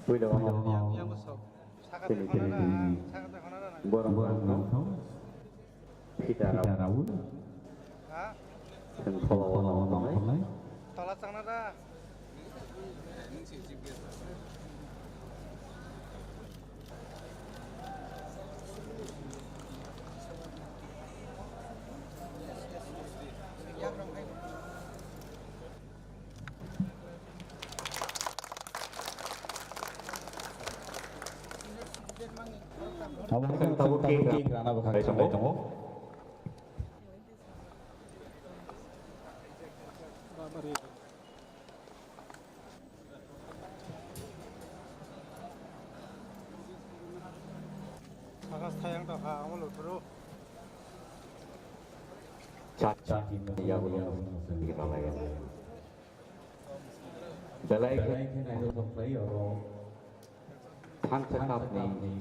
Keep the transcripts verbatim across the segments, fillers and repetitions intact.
Puila tini tini borok borok nangkho. Peter Raul. Ha? Chwng phola o nangkho nai. Tola changna da. Abo wngkha tabuk cake rana bwkha chwng bai tongo. Akas thayang tokha, omo luthuru. Chat chat yagulo. Belai khe naithothok khlai oro thansa kapni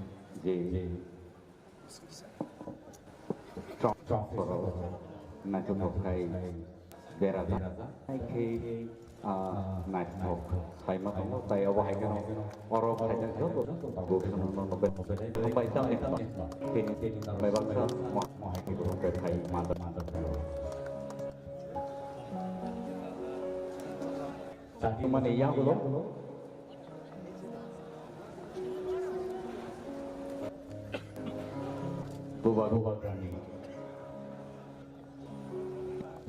je chok chok oro naithothok khai berajak. Hai khe, ah, naithothok khaima tongo, tai obo hai kheno oro phaijak joto tabuk sono no no be. Hambai sa ni kheno tini tini bai baksa mo hai khe bo khai ma da ma da. Mani yagulo. Buba buba gani.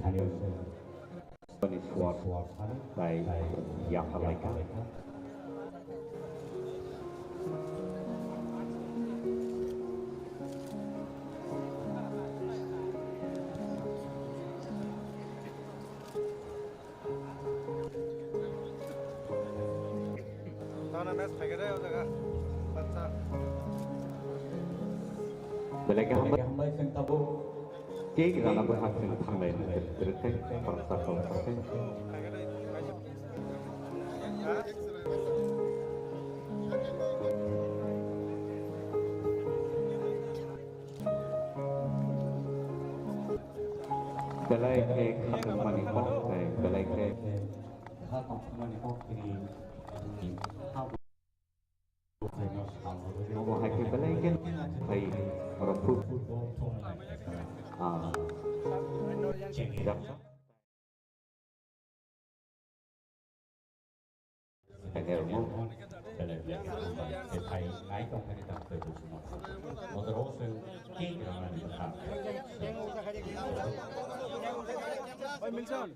Thani usai. Mani suar suar thani. Bai yang halai ka. Dana match phaikhe de o jaga. Bacha. Belai khe hambai, hambai chwng tabuk. Cake rana bwkhak chwng thanglai nang twrwk khe, khoroksa khoroksa khe. Belai khe kha tongmani kok, tei belai khe kha tongmani kok tini ha bo hai khe belai khe phai oro food, ah, chini jak. Oi, Milson.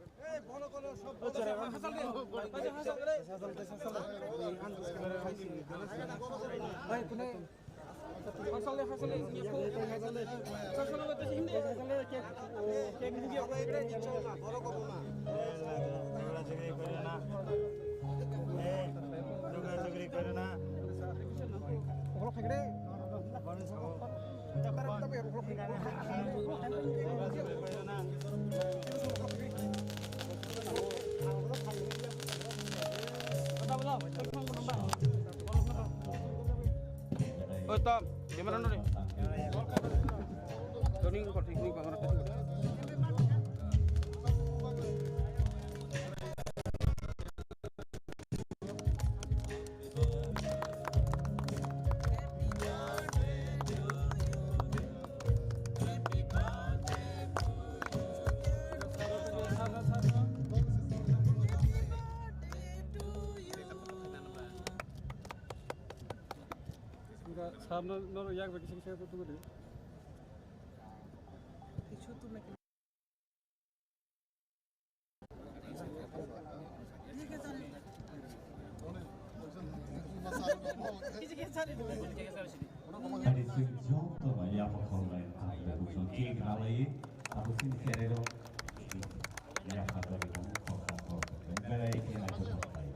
Oi, kune. Hasale, hasale, hasale. Oi, Tom, camera no re. Tony ko thik ni camera thik. Sabno no yak beki sing sing tu tu. Kichu tu me. Hari sing joto ma ya pa khol lai ta da bu song ki khalai ta bu sing khere ro ya pa da bu khol khol khol. Belai khe na joto lai.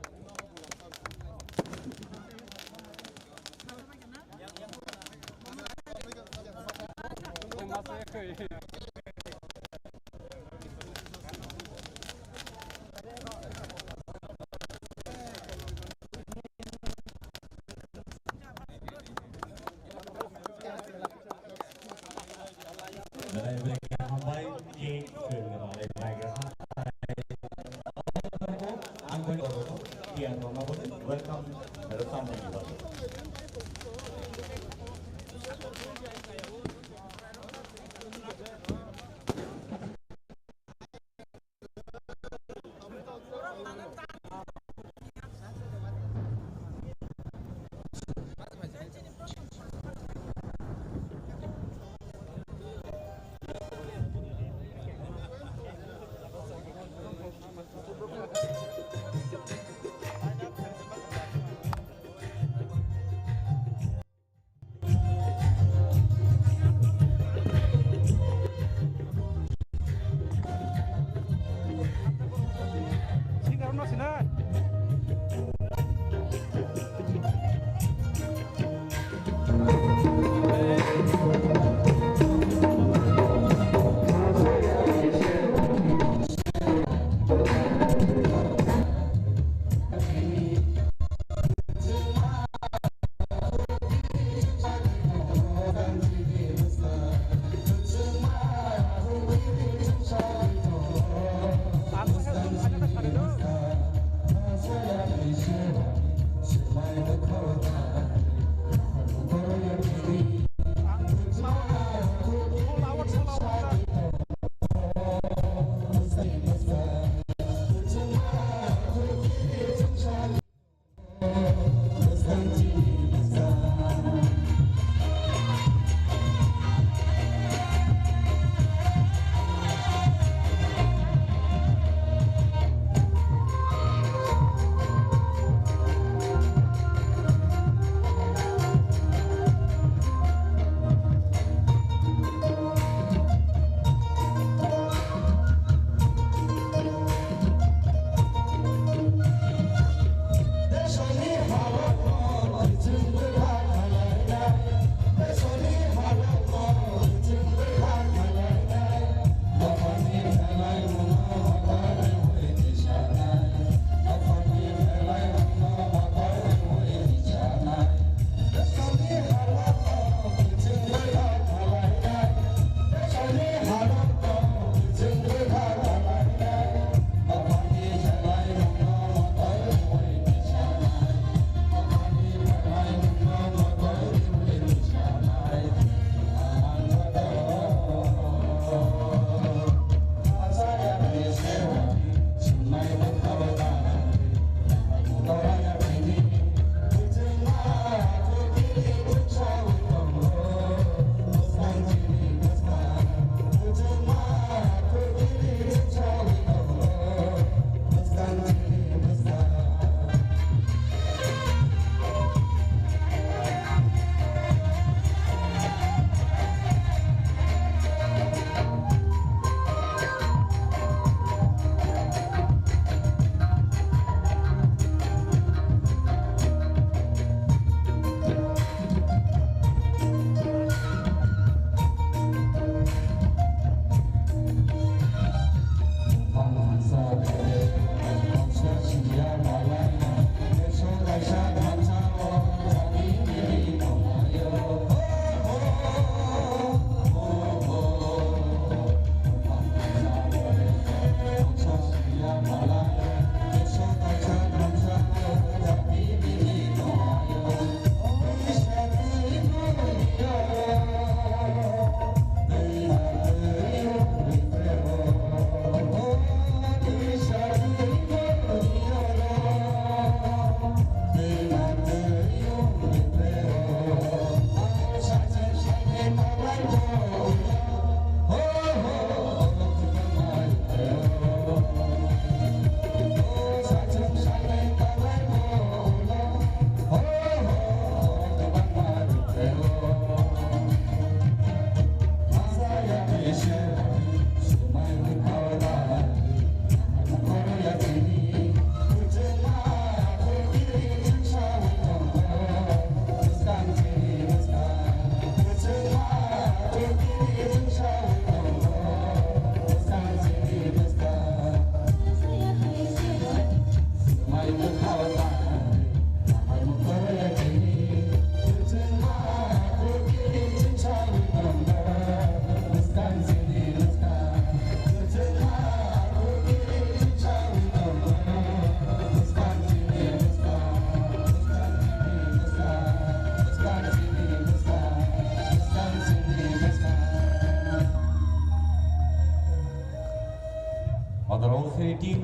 Welcome, welcome, everybody.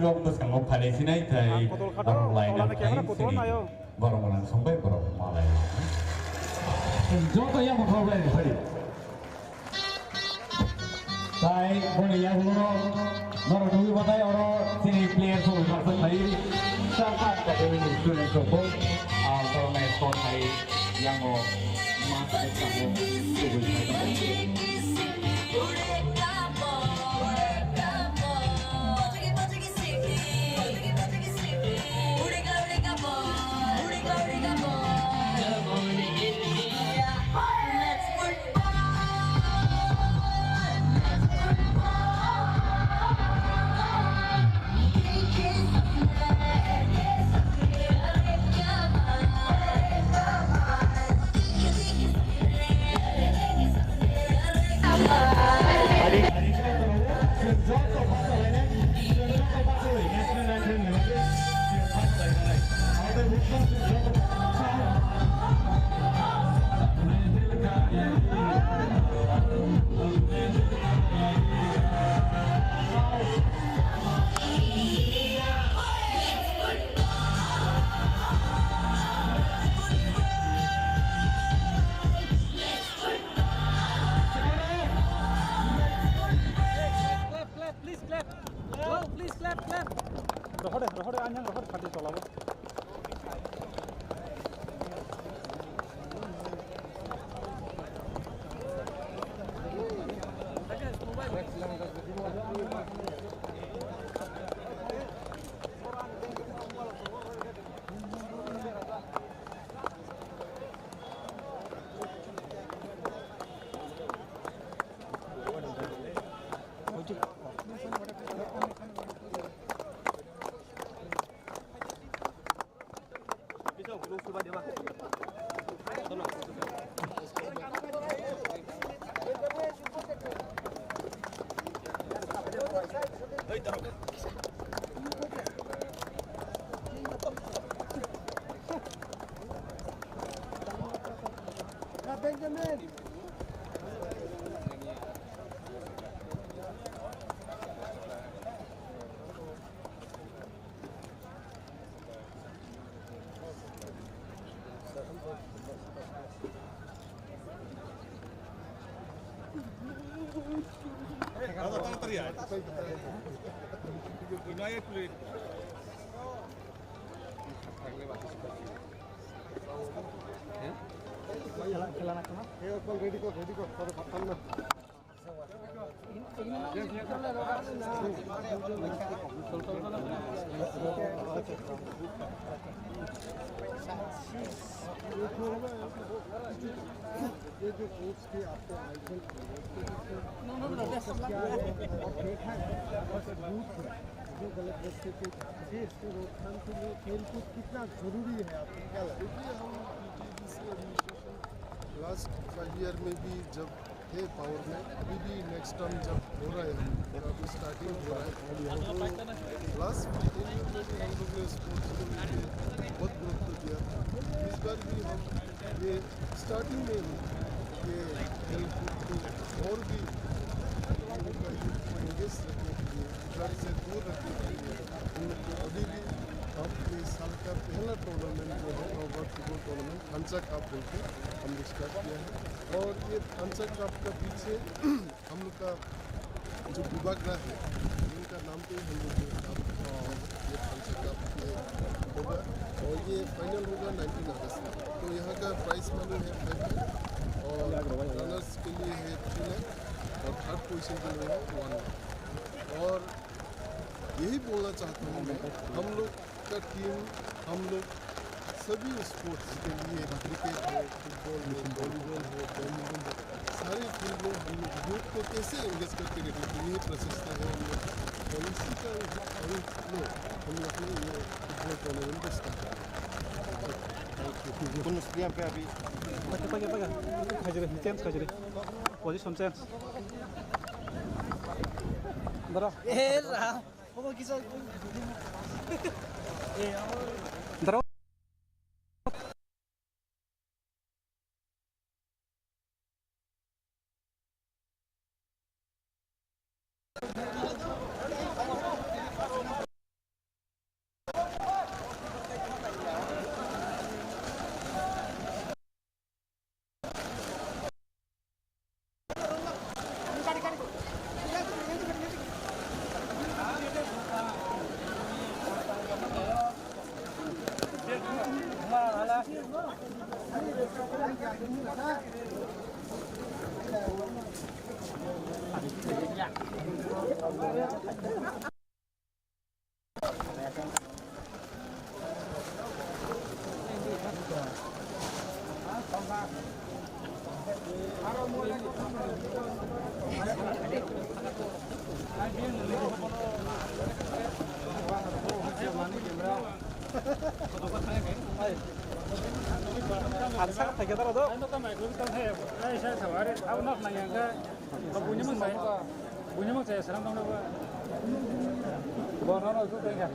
Rok bwskango phailai sinai tei borok laina phai sini borok gwnang songbai borok malai. Joto yang khorok lai phai. Tai boni yagulo norok nugwi batai oro sini player song khasok phai. Sir, sir, student song, ah, borok nai song phai. Yango ma ta ta mo tubui hai. Clap, clap, please clap. Clap, please clap, clap. Rohor de, rohor de, anyang rohor de, khati cholabo. দাদা, তাড়াতাড়ি আয়। ওই নয় এক প্লেট। হ্যাঁ? খেলা না, খেলা না। এ, ওখানে রেডি কর, রেডি কর, পরে ভাত খান না। ये जो कोच के आपको आइकन क्या है और देखा है, बस यूथ है जो गलत रास्ते पे जाते हैं, इसको रोकथाम के लिए खेल कूद कितना जरूरी है, आपको क्या लगता है? देखिए, हम PTDC administration last five year में भी जब थे पावर में, अभी भी नेक्स्ट टर्म जब हो रहा है, अभी स्टार्टिंग हो रहा है, तो लास्ट टेन ईयर में भी हम लोग ने स्पोर्ट्स को लेके बहुत गुरुत्व दिया था। इस बार भी हम ये स्टार्टिंग में ही ये खेल कूद को और भी हम लोग का यूथ को एंगेज रखने के लिए, घर से दूर रखने के लिए हम लोग को अभी भी हम इस साल का पहला टूर्नामेंट जो है, नौबत फुटबॉल टूर्नामेंट थानसा कप बोल के हम लोग स्टार्ट किया है। और ये थानसा कप का पीछे हम लोग का जो विभाग रहा है, उनका नाम पे हम लोग ये कप, अ, ये थानसा कप ये होगा। और ये फाइनल होगा नाइनटीन अगस्त में। तो यहाँ का प्राइस मनी है फ़ाइव लाख और रनर्स के लिए है थ्री लाख और थर्ड पोजीशन के लिए है वन लाख। और यही बोलना चाहता हूँ मैं, हम लोग का टीम, हम लोग सभी स्पोर्ट्स के लिए, क्रिकेट हो, फुटबॉल हो, वॉलीबॉल हो, बैडमिंटन हो, सारे फील्ड में हम लोग यूथ को कैसे एंगेज करके रखें, ये प्रचेष्टा है हम लोग का। और इसी का, और इसमें हम लोग ने ये फुटबॉल टूर्नामेंट को स्टार्ट किया। Thank you. Pakai, pakai, pakai. Kajri, change kajri. Position change. Dara. Eh, Ram. Dara. Ang sak phaikhe taro do. Buini mwng chaya, buini mwng chaya swnam tongno ba. Bo nono su tengkha.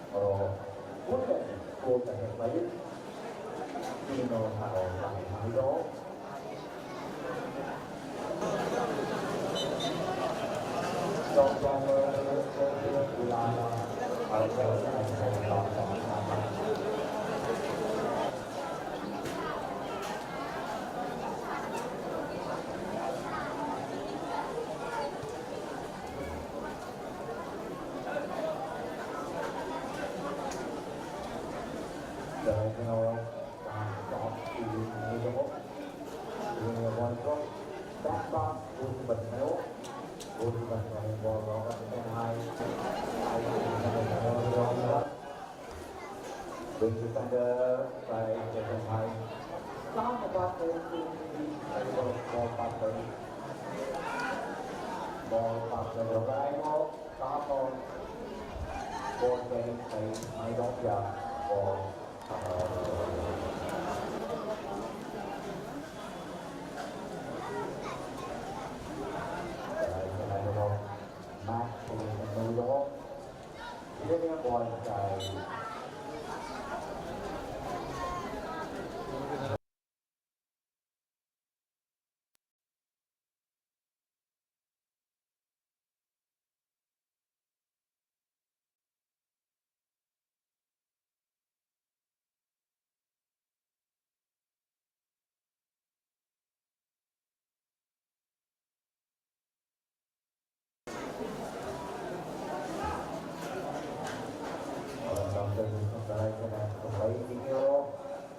Oro, bukan, bukan yang lain. Ini no, kalau tak tahu. Bini saka sai kesan hai. Tamo ba tei tei tei bol bol pa tei. Bol pa tei bol rai mo tamo. Bol tei tei mai dong ya bol. Rai kenai mo. Mat tei tei mo.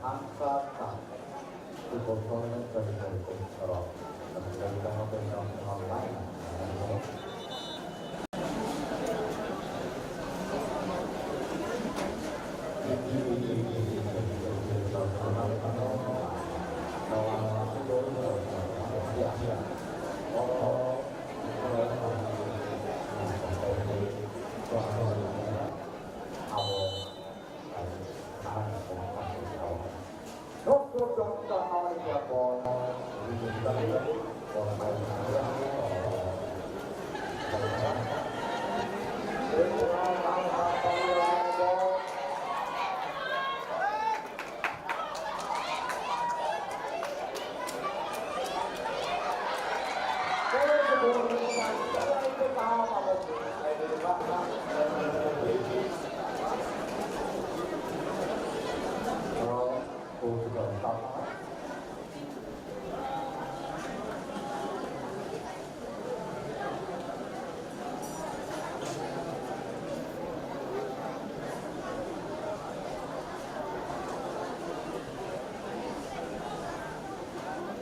Thansa ta. Football tournament twenty twenty-six oro. Thansa ta.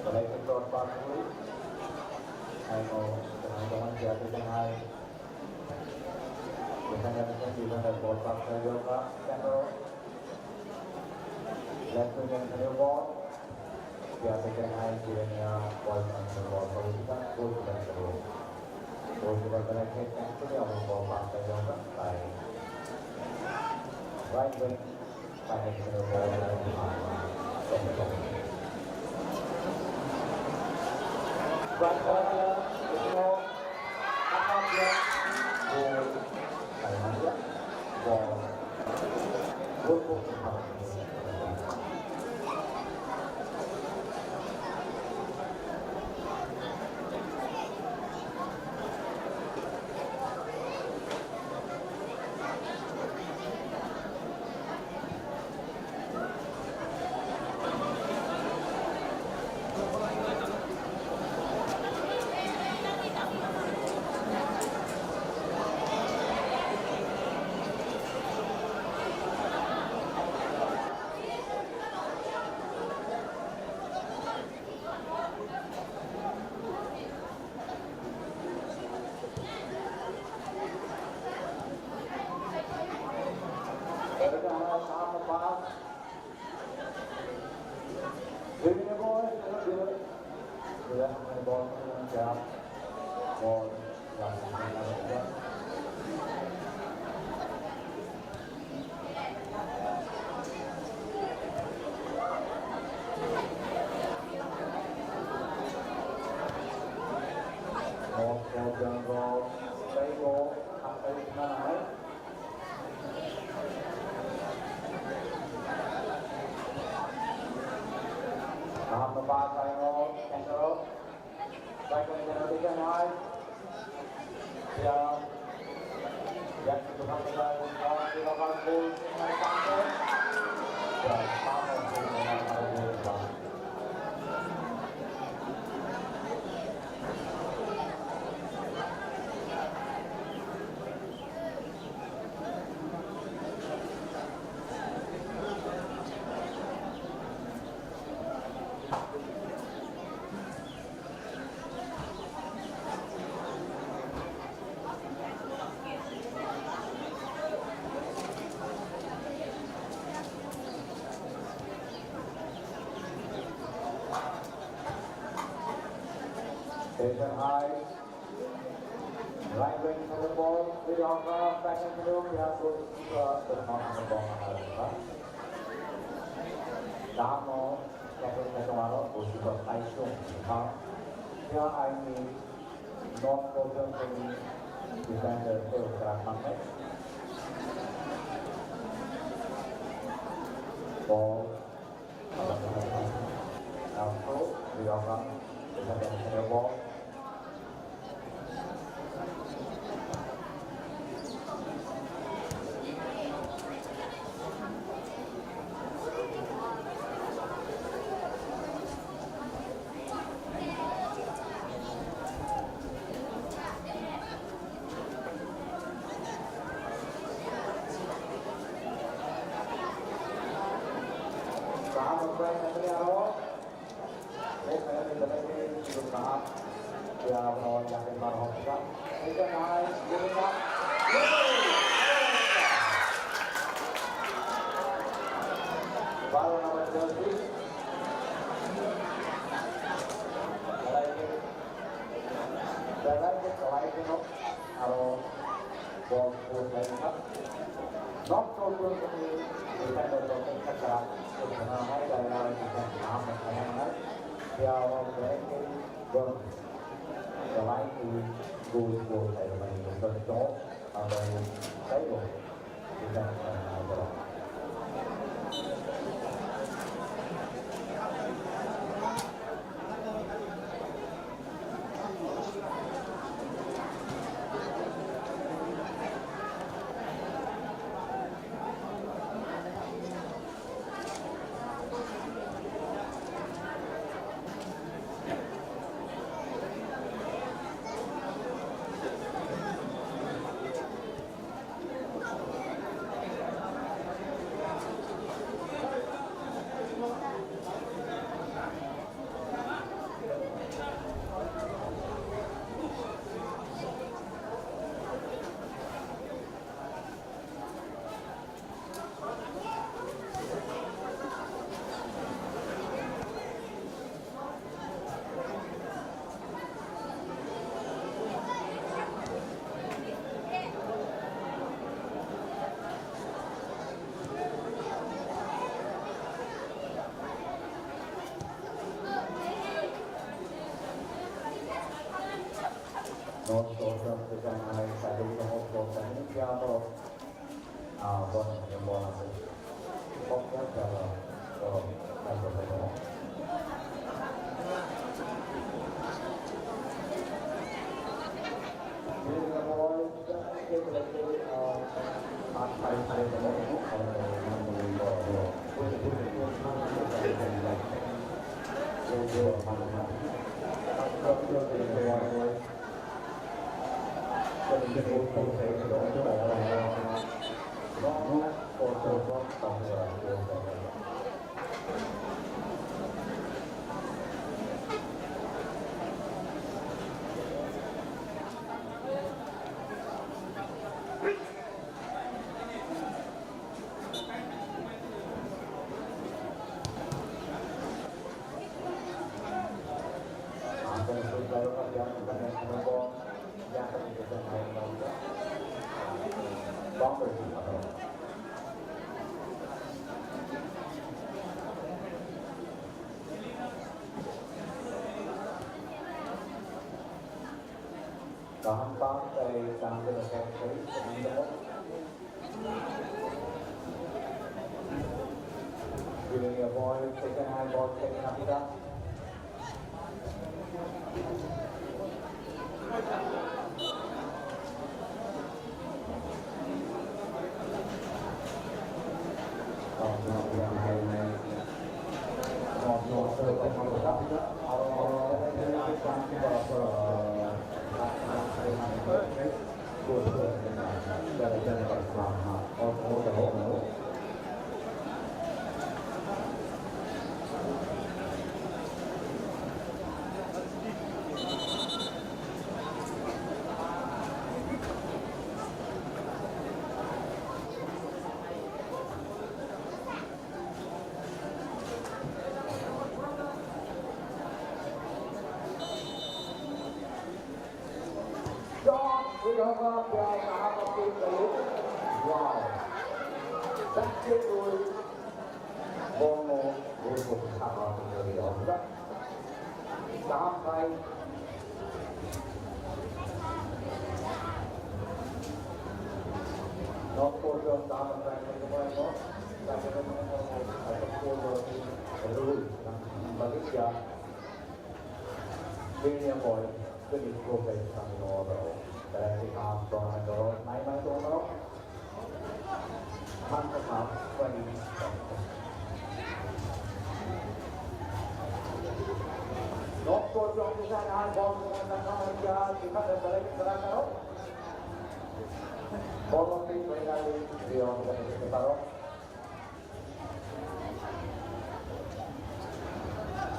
Belai khe tot bakwi, aino tongthai tongmani phiya khe thangnai. Bwkhani bwkhani bwkhani bol baksa yokha, tei oro left wing wngkha bol, phiya khe thangnai Jirania bol tongmani bol, bol kisa, bol kisa. Goalkeeper belai khe tongthai abo bol baksa yokha, tai right wing. Kaham no ba taino kentro. Baikoni penalty khe nai. Ya. Ya, itu kan kita, kita kan gol. Ya, sama sih. Station high. Right wing through ball, three out, back and through, we have to, uh, the mark on the ball, uh, Damo, second, second one, goalkeeper Taisung, uh, here I need not problem for me, defender, uh, Krakmang, eh? Ball. Kaham rwkbai nangmani aro. Tei kaya ni belai khe chwng kaham. Ya abo yakin bar hoksa. Tei khe nai, yekha. Baro number jersey. Belai khe, belai khe kwlai khe no. Aro bol bol khlai kha. Nok to to ni defender to kha kha. To khana hai da ya ni kha ham kha ya nai. Ya o bol ke bol. Khlai ku bol bol khlai mani to to. Aro sai bo. Defender to na bol. North Shore Trust Design Alliance Side of North Shore Training Camp of, uh, Borneo, Borneo. Kok ya, ya, ya. Oh, ya, ya, ya. Ini kita bawa, ya, kita belajar, uh, empat hari, hari, Kaham kaham tei kaham tei kaham tei kaham tei. Giving a ball, second hand ball, second hand. John Rihoga Bial Kaham Appeal Kalu. Wow. That's it, boy. Bono, bono, bono, bono, bono, bono. Kaham khai. Nok porjon kaham khai, kaham khai, no. Kaham khai, no. Rule, bagi ya. Bini boy, bini ko kai sang no ro. Dari si ham to na ro, mai mai to ro. Mangkha kha, kwrwi. Nok to jong ni sai hai bol ko na kha ya, di kha da dai kha da karo. Bol ko ti bai na li, ri on ko ni karo.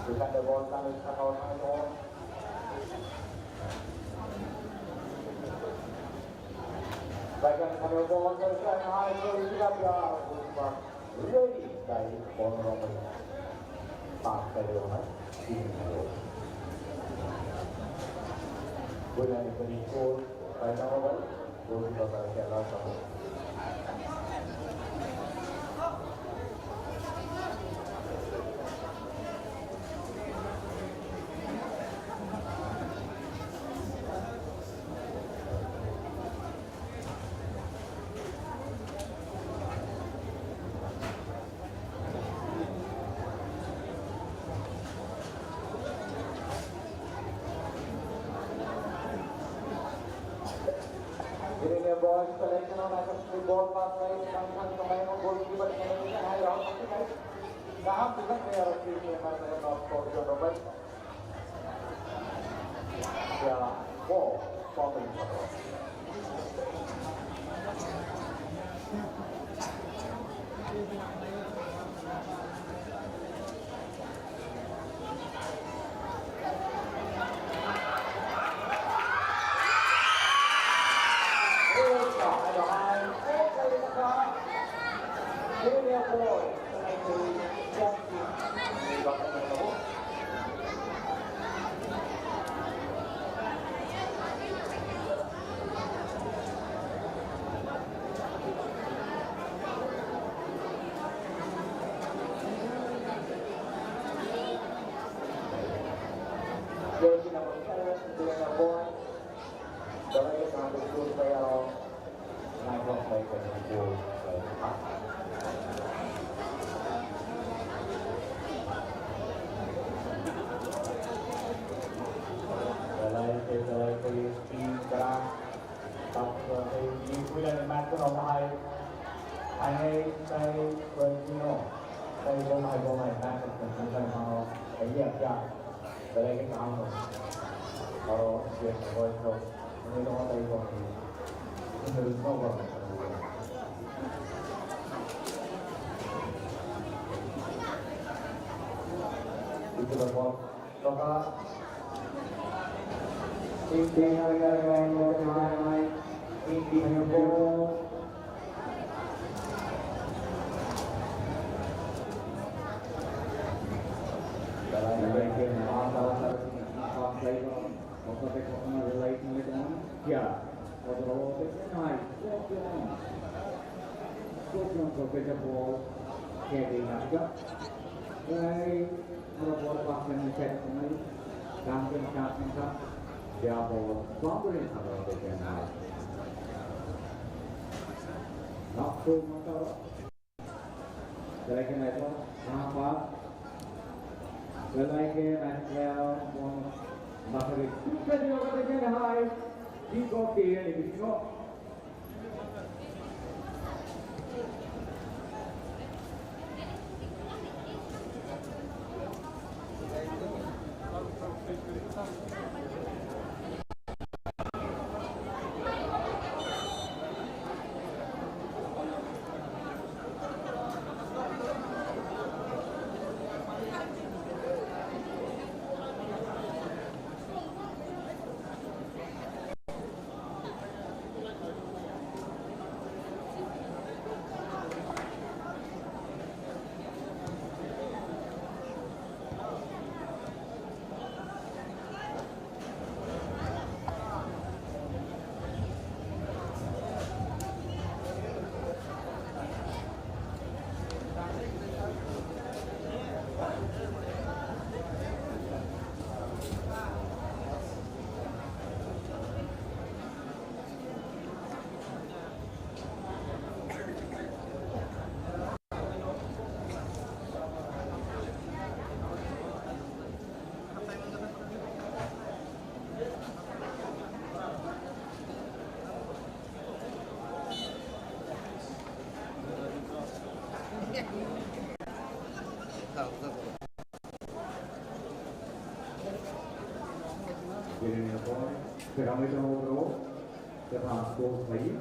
Kande bol tangwi sakao thangwi tongo. Baikang thani bol tangwi hai twi tira pia. Ready bai bol romwi. Pas kai rwnai. Tini hai. Builani tini goal bai tamo bai. Goalkeeper bai khe last abo. Bini ball selection o naisik ball pass khai thang thang tongnai o goalkeeper ni hai round thang khai. Kaham defend khai aro team ni hai not for John Robert. Ya, ball, ball. Jersey number seven, Juliana Boy. Dalai ke satu pun saya naik kok baik dengan pun. Dalai ke, dalai ke, tingkah. Tei ni puila ni match no bahai. Hai tei Valentino. Tei bo bahai bo bahai match no tei tei mano. Tei ya ya. Belai ke kaham no. Oro je boy to. Ni no tei bo. Ni no bo. Itu ba bol. Toka. Sing sing hari hari hari hari hari. Sing sing hari hari. Dalam mereka yang masalah harus dipakai. Masa teknologi lain mulai dengan ya. Overall teknologi. Kok yang kok yang kok yang bol. Kayak di naga. Hey. Oro bol pass khe nai side khe nai. Kaham khe kaham khe kaham. Ya bol boundary ni saka o khe nai. Nakhu motor. Belai khe nai to. Kaham pass. Belai khe nai to player bol. Basari. Khe di oka khe nai. Kick off khe ni bisingo. Jeremy Apoy, kwrwngwi tongo bro, kwthang goal khlaiwi,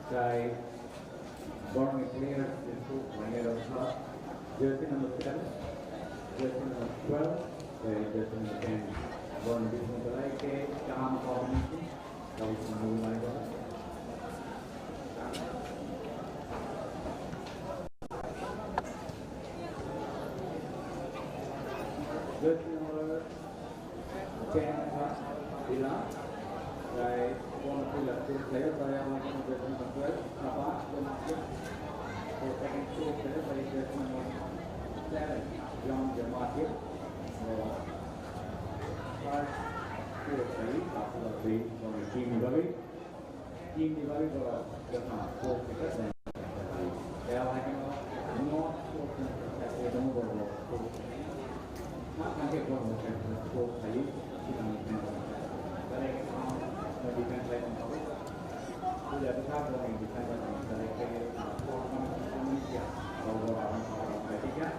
tei borokni players jesuk khlainai rok wngkha jersey number seven. Jersey number twelve, jersey number ten. Bon, this is the right, eh, Chaham combination. That is number one. Jersey number ten, Villa. By one of the player, by our number twelve, Papa, the master. The second player, by number seven, John Jamakir. First, two of three, Papa, the team, Ravi. Team ni bagwi borok kwthang kok kisa tong. Tei abo hai kheno no kok tong kisa tei tong borok kok. Ma thang khe borok kok khaio swkang ni tong. Tei khe no defense line tong. Puja bwkha borok ni defense line tong. Tei khe kok tong kisa borok kok khaikha.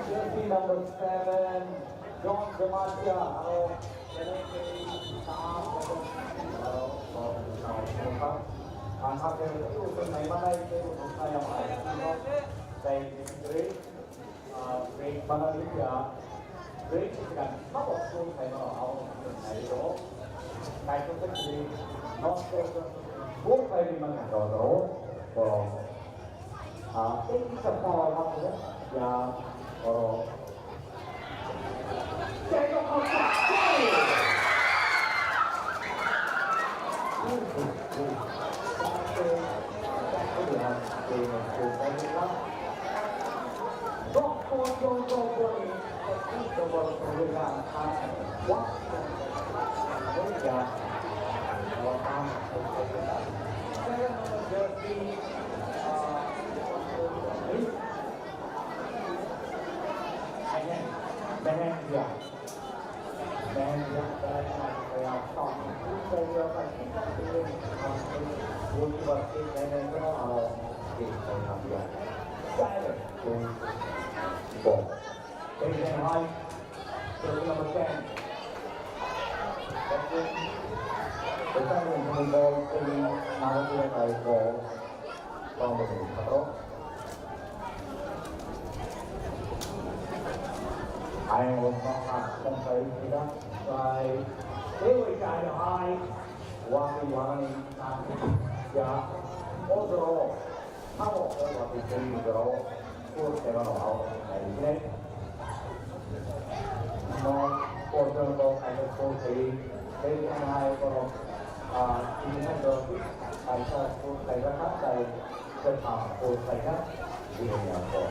Jersey number seven, John Demacia, aro ang hakhe usul naimanai tei usul naimanai tei tei Break mana dia. Break sekitar sabo sun saya mau awal saya itu. Kaito tadi nosto buk saya di mana kau tahu? Kalau ah ini kita mau apa ya? Kalau Ayang wngkha tongthai pira sai tei bai kai hai wahai wahai ya o jora o sabo o wahai tei jora o o seba no ao nai nai no porjonto Post khawi tei thangna hai borok, ah, tini hai borok kaisa post khaijak kha, tai kwtham post khaijak, bini ang kok.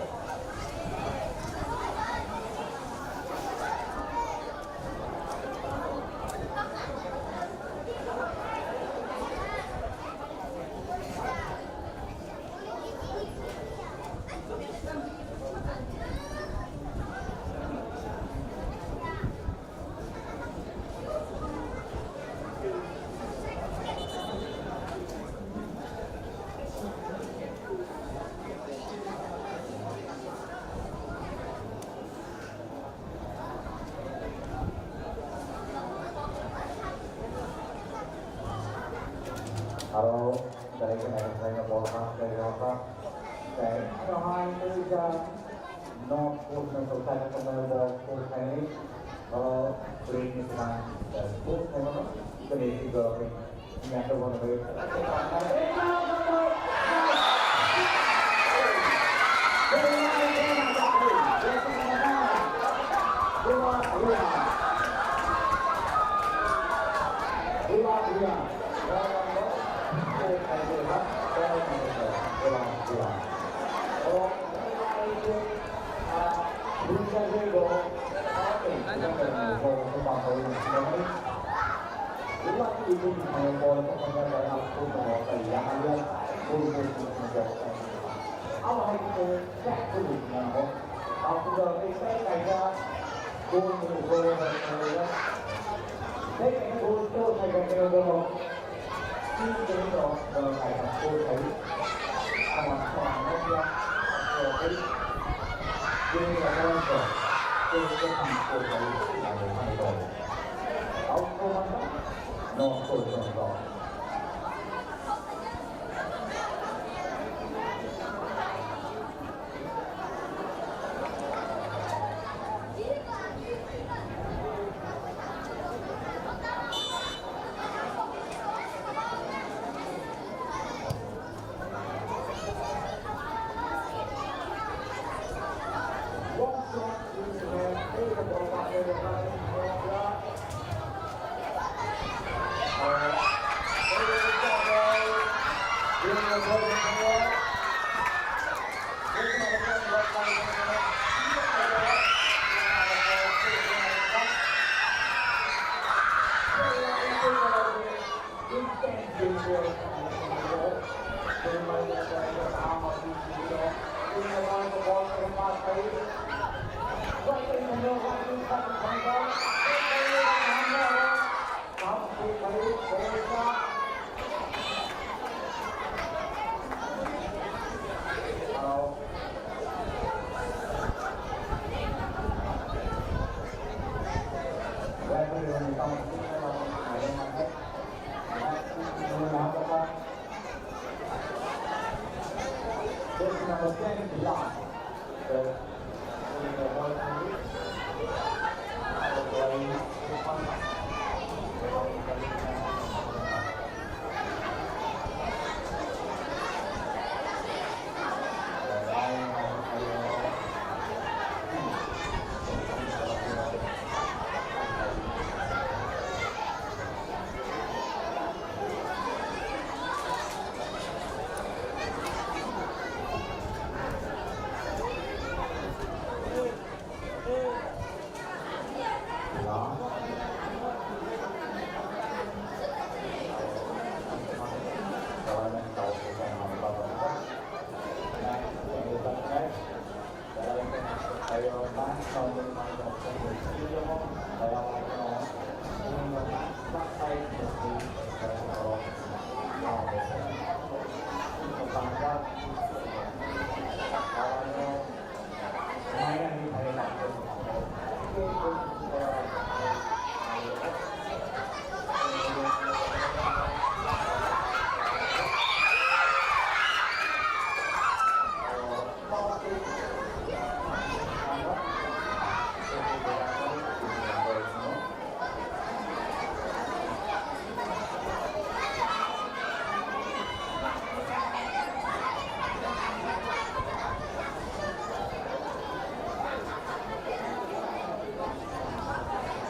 Aro belai kheno belai no bol ma khe rw kha. Tei aro hai tei ja nok purno sok thai tongmani bol pur khainai. Oro bwrwi ni swkang pur khaimano bwrwi ni borok ni.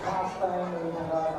First time we have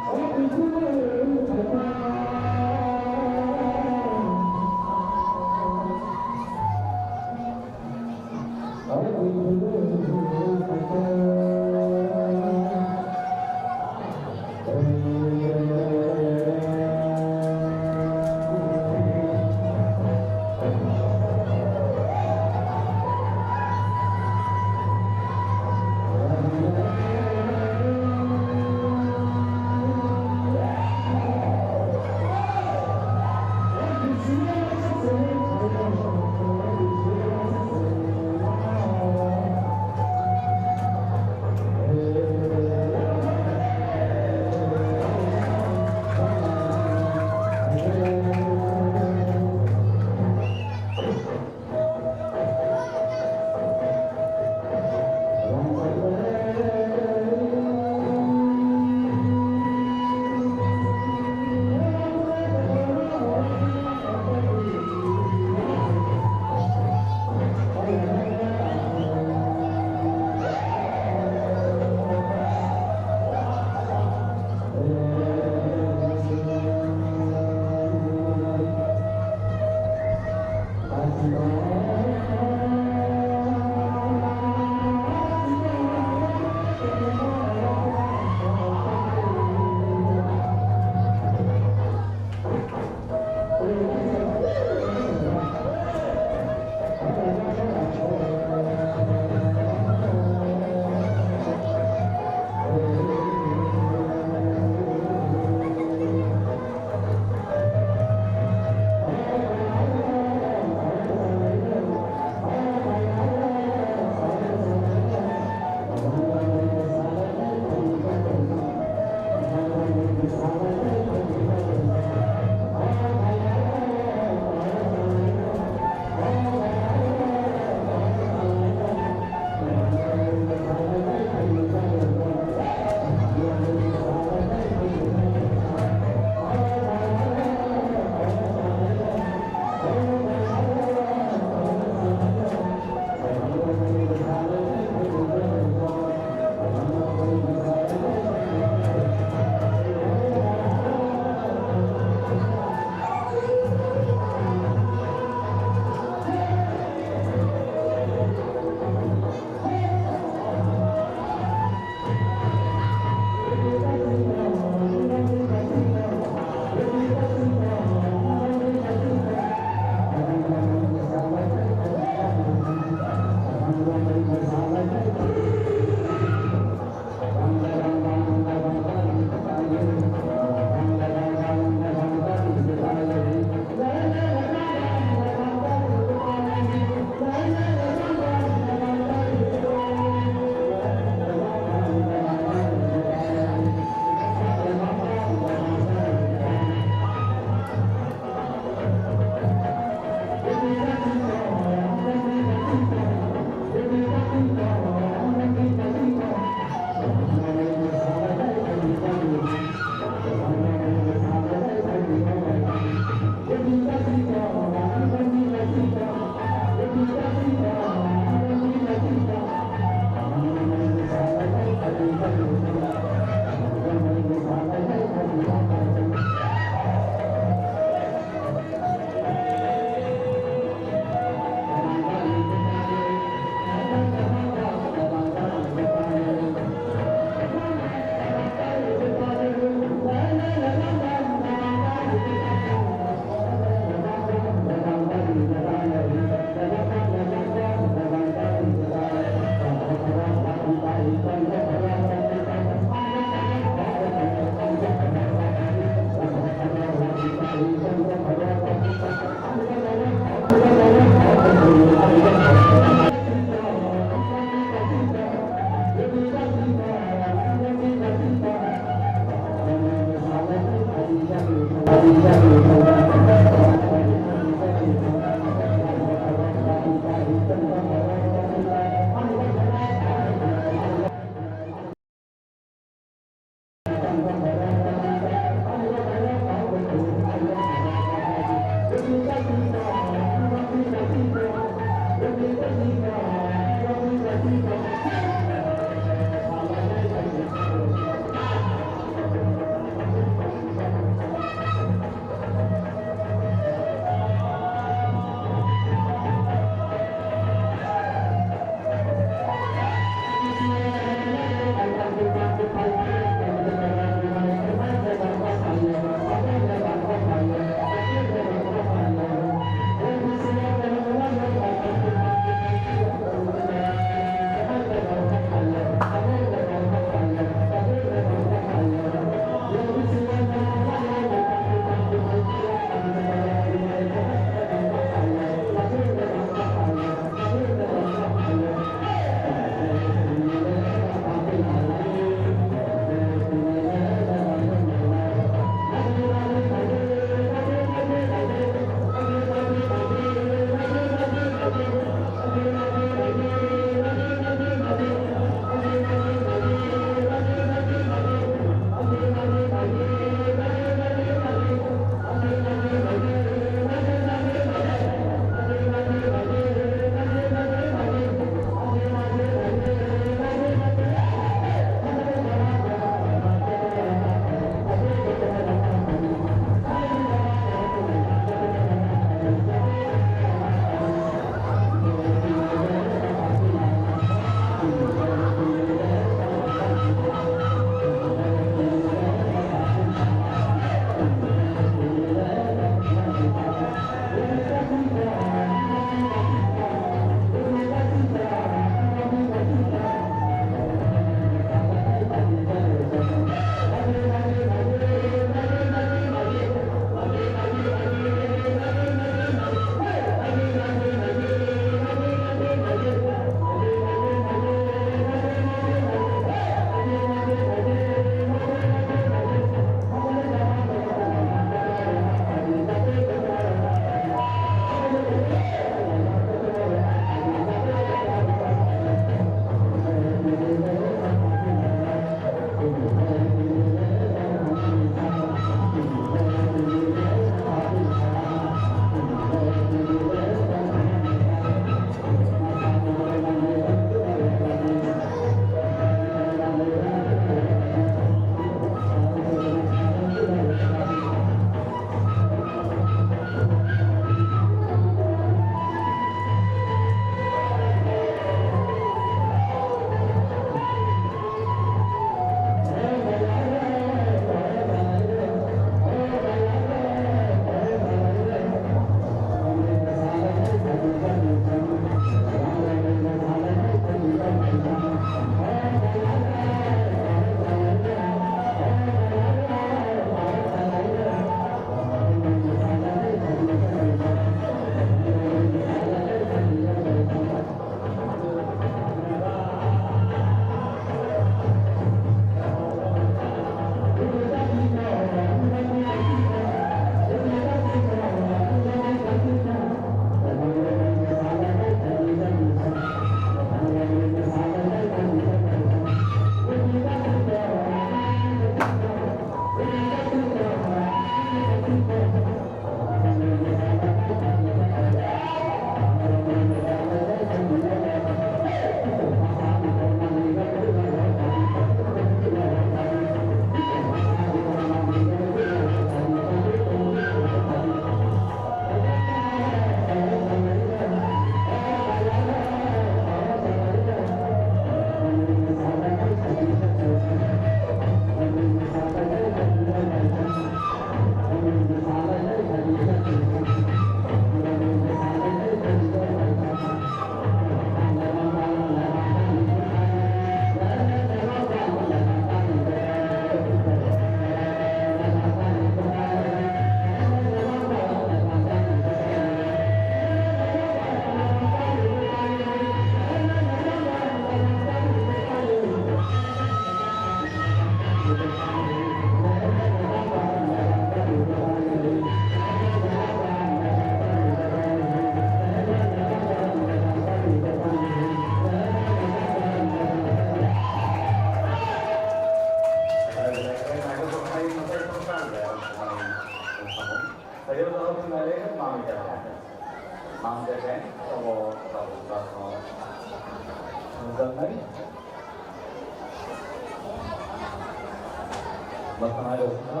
Mwthangnairokno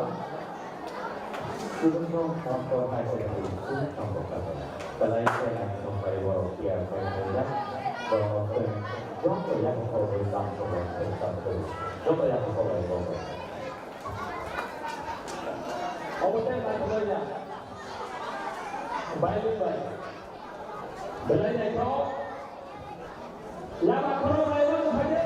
student rok samkor hai khe student samkor kha. Belai khe naisingbai borok tiyar khe khaijak. Borok joto yakokolwi samkor bai samkor. Joto yakokolwi borok. Obo tei naisingbai ya. Bai bai. Belai naithok. Lama khorok laimano phaidi.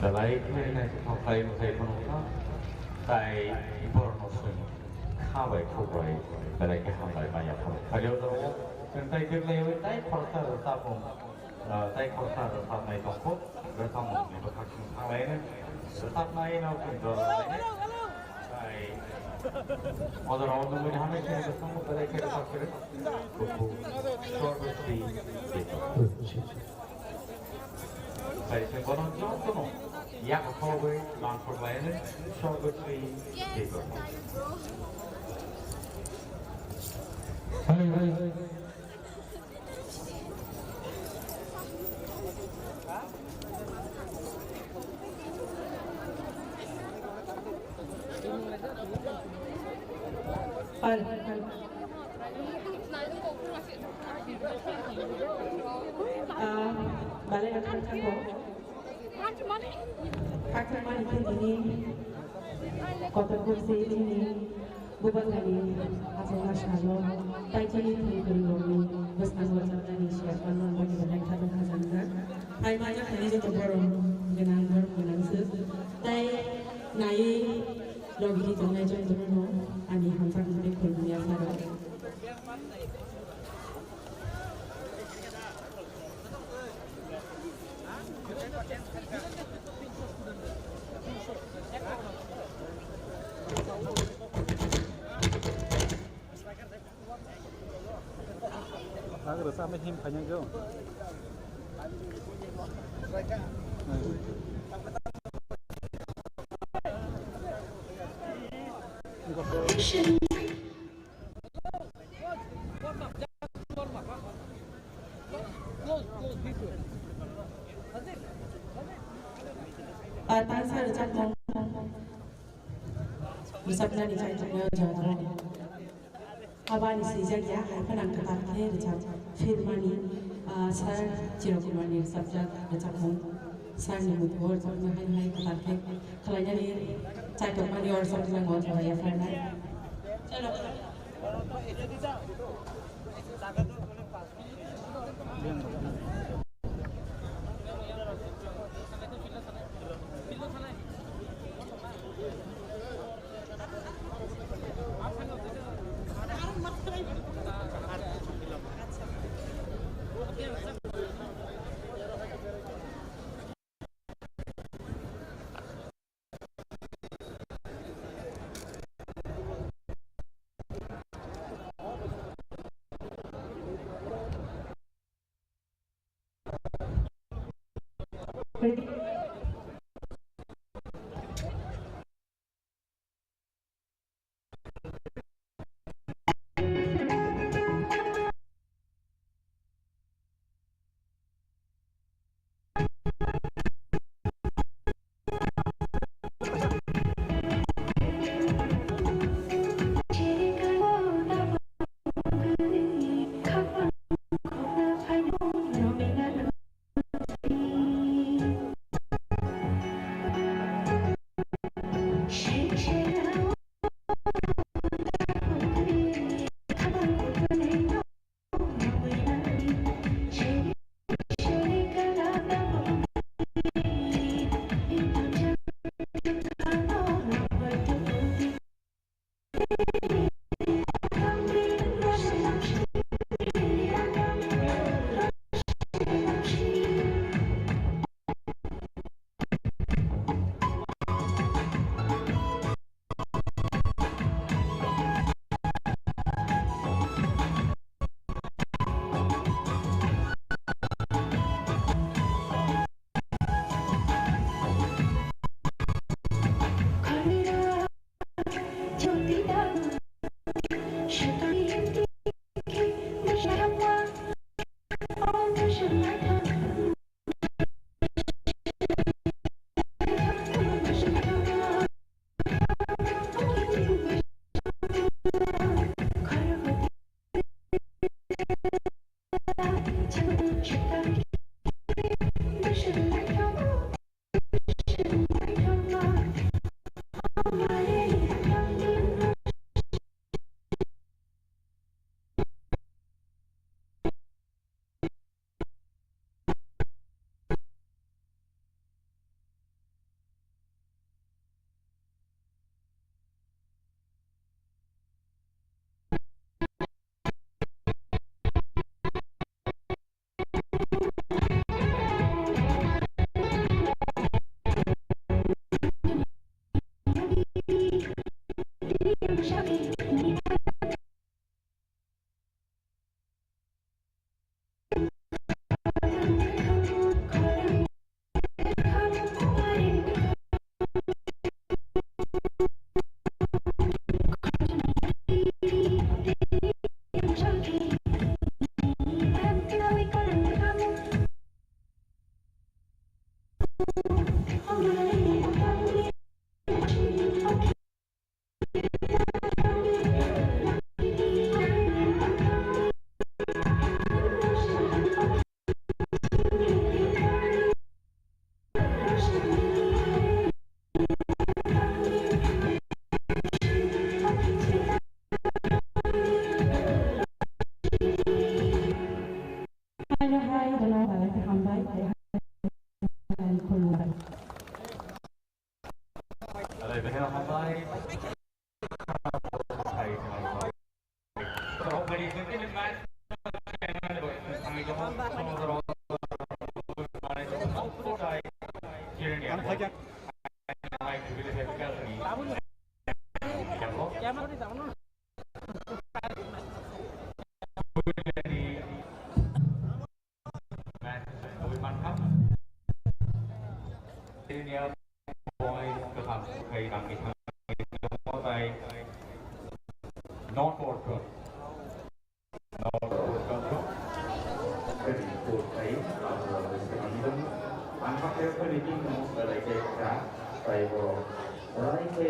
Belai khe naisingthok khlai mwtai phano wngkha, tai borokno chwng kha bai khuk bai belai khe hambai manya phano. Phai o jora o chwng tai beglai bai tai khoroksa rwchapmung, ah, tai khoroksa rwchapnai tongkho, rwchapmungni bwkhak chwng thanglaino rwchapnaino chwng jora lainai. Tai o jora o nungmani hamya khe rwchapmung belai khe rwchap khe rw. Buku Sorbasri Debbarma. Sai se bono jotono yak khogwi langkhor lainai Sorbasri Debbarma. Hai, hai. Hal, hal. Ah, balai rok thang thang bo. Khakchangmani khe tini kotor khe se chini bubagrani achukma salo tai chini thwngkwrwirokni bwskango chapnani siyakma nokbar ni belai khatung khajaknwk. Hai manya khainai joto borok gwnang borok gwnang swk tai naiwi logi tongnai jotono ani hamjakmani khulumya saro. Ah, tangsa rwchapmung. Rwchapnani kaitorno jotro. Abani swijak ya, hai phano ang kwtal khe rwchap phirmani, ah, Sir Chirokumarni rwchapjak rwchapmung. Sirni muthugo rwchapmung hai hai kwtal khe khlainani chaitokmani o rwchapjak o thwlaiya phainai. Chalo. Senior boys kwthang kwthai rangni thangwi tongmo tei non-sports non-sports kani sports tei abo swnamwi tongmo. Ang hakhe phani tongmo belai khe kha tei borok belai khe,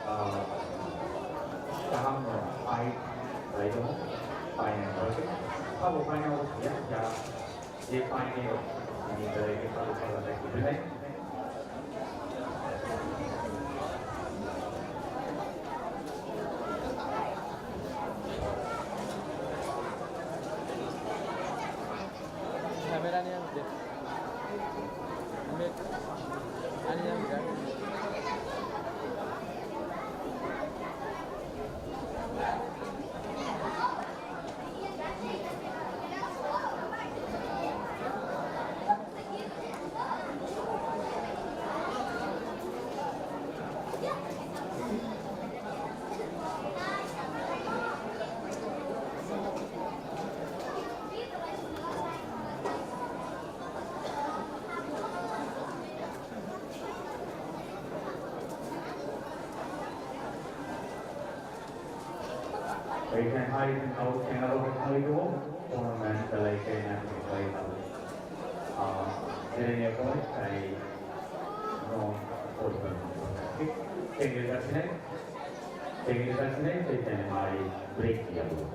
ah, kaham no pai bai tongmo, painai bagwi. Abo painai o ya ya. Je painai rok, ani belai khe pala pala tei kubunai. Camera ni ang je. Ani ang je. Oikhai hai thangwi tongwi tongo, tournament belai khe naithok khlai tongo. Ah, Jeremia boy tei no football. Tengri kasinai, tengri kasinai tei tengmari break yago.